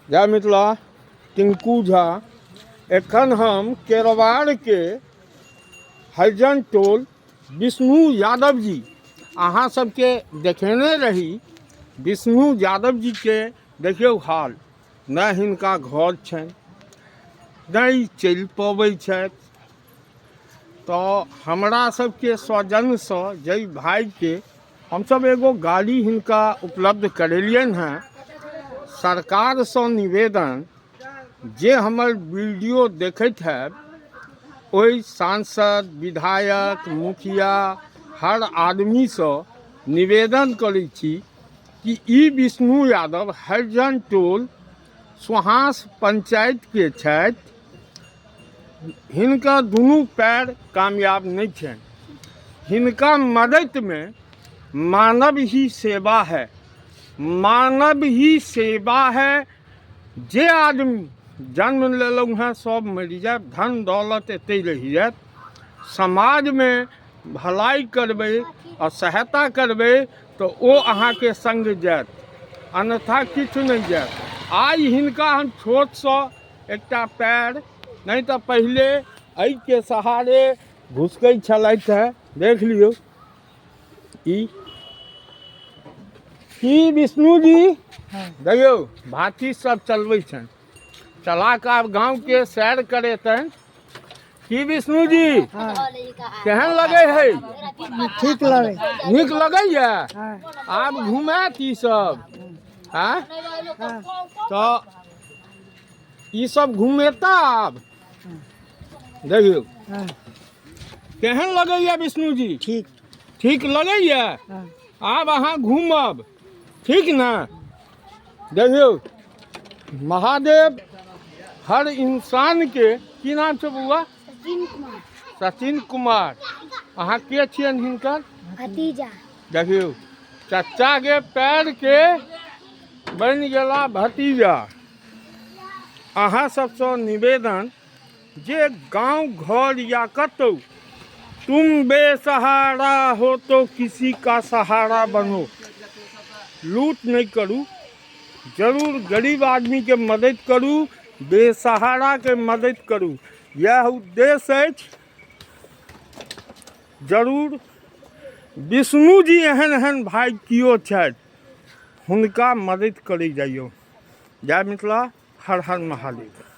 जय मिथिला, टिंकू झा। एखन हम केरवारके हरिजन टोल विष्णु यादव जी अहाँ सबके देखेने रही। विष्णु यादव जीके देखियौ हाल, नहि हिनका घर छनि, नहि चलि पबै छथि। तऽ हमरा सबके सौजन्यसँ जाहि भाइके हमसब एगो गाड़ी हिनका उपलब्ध करेलियनि हेँ, सरकारसँ निवेदन जे हमर वीडियो देखैत हैब ओहि सांसद, विधायक, मुखिया, हर आदमीसँ निवेदन करै छी कि ई विष्णु यादव हरिजन टोल सुहास पंचायतके छथि। हिनका दुनू पैर कामयाब नहि छनि। हिनका मदतिमे मानव ही सेवा है, मानव ही सेवा है। जे आदमी जन्म लेलहुँ हेँ सब मरि जायब, धन दौलत एतहि रहि जायत। समाजमे भलाइ करबै आओर सहायता करबै तऽ ओ अहाँके सङ्ग जायत, अन्यथा किछु नहि जायत। आइ हिनका हम छोटसँ एकटा पैर नहि तऽ पहिले एहिके सहारे घुसकै छलथि हेँ। देख लियौ ई की विष्णु जी, देखियौ भाती सब चलबै छनि, चला कऽ आब गाँवके सैर करेतनि। की विष्णु जी, केहन लगै है? ठीक लगै। नीक लगैया? आब घुमायत ई सब? आँय, तऽ ई सब घुमेता आब। देखियौ केहन लगैया विष्णु जी? ठीक। ठीक लगैया? आब अहाँ घूमब, ठीक ने? देखियौ महादेव हर इंसान के, की नाम छै बौआ? सचिन कुमार। सचिन कुमार। अहाँ के छियनि हिनकर? भतीजा। देखियौ चच्चा के पैर के बनि गेला भतीजा। अहाँ सबसँ निवेदन जे गांव घर या कतौ तुम बेसहारा हो तो किसी का सहारा बनो, लूट नहीं करू, जरूर गरीब आदमी के मदद करू, बेसहारा के मदद करू, यह उद्देश्य अछि। जरूर विष्णु जी एहन एहन भाई कियो छथि हुनका मदद करै जाइयौ। जय मिथिला, हर हर महादेव।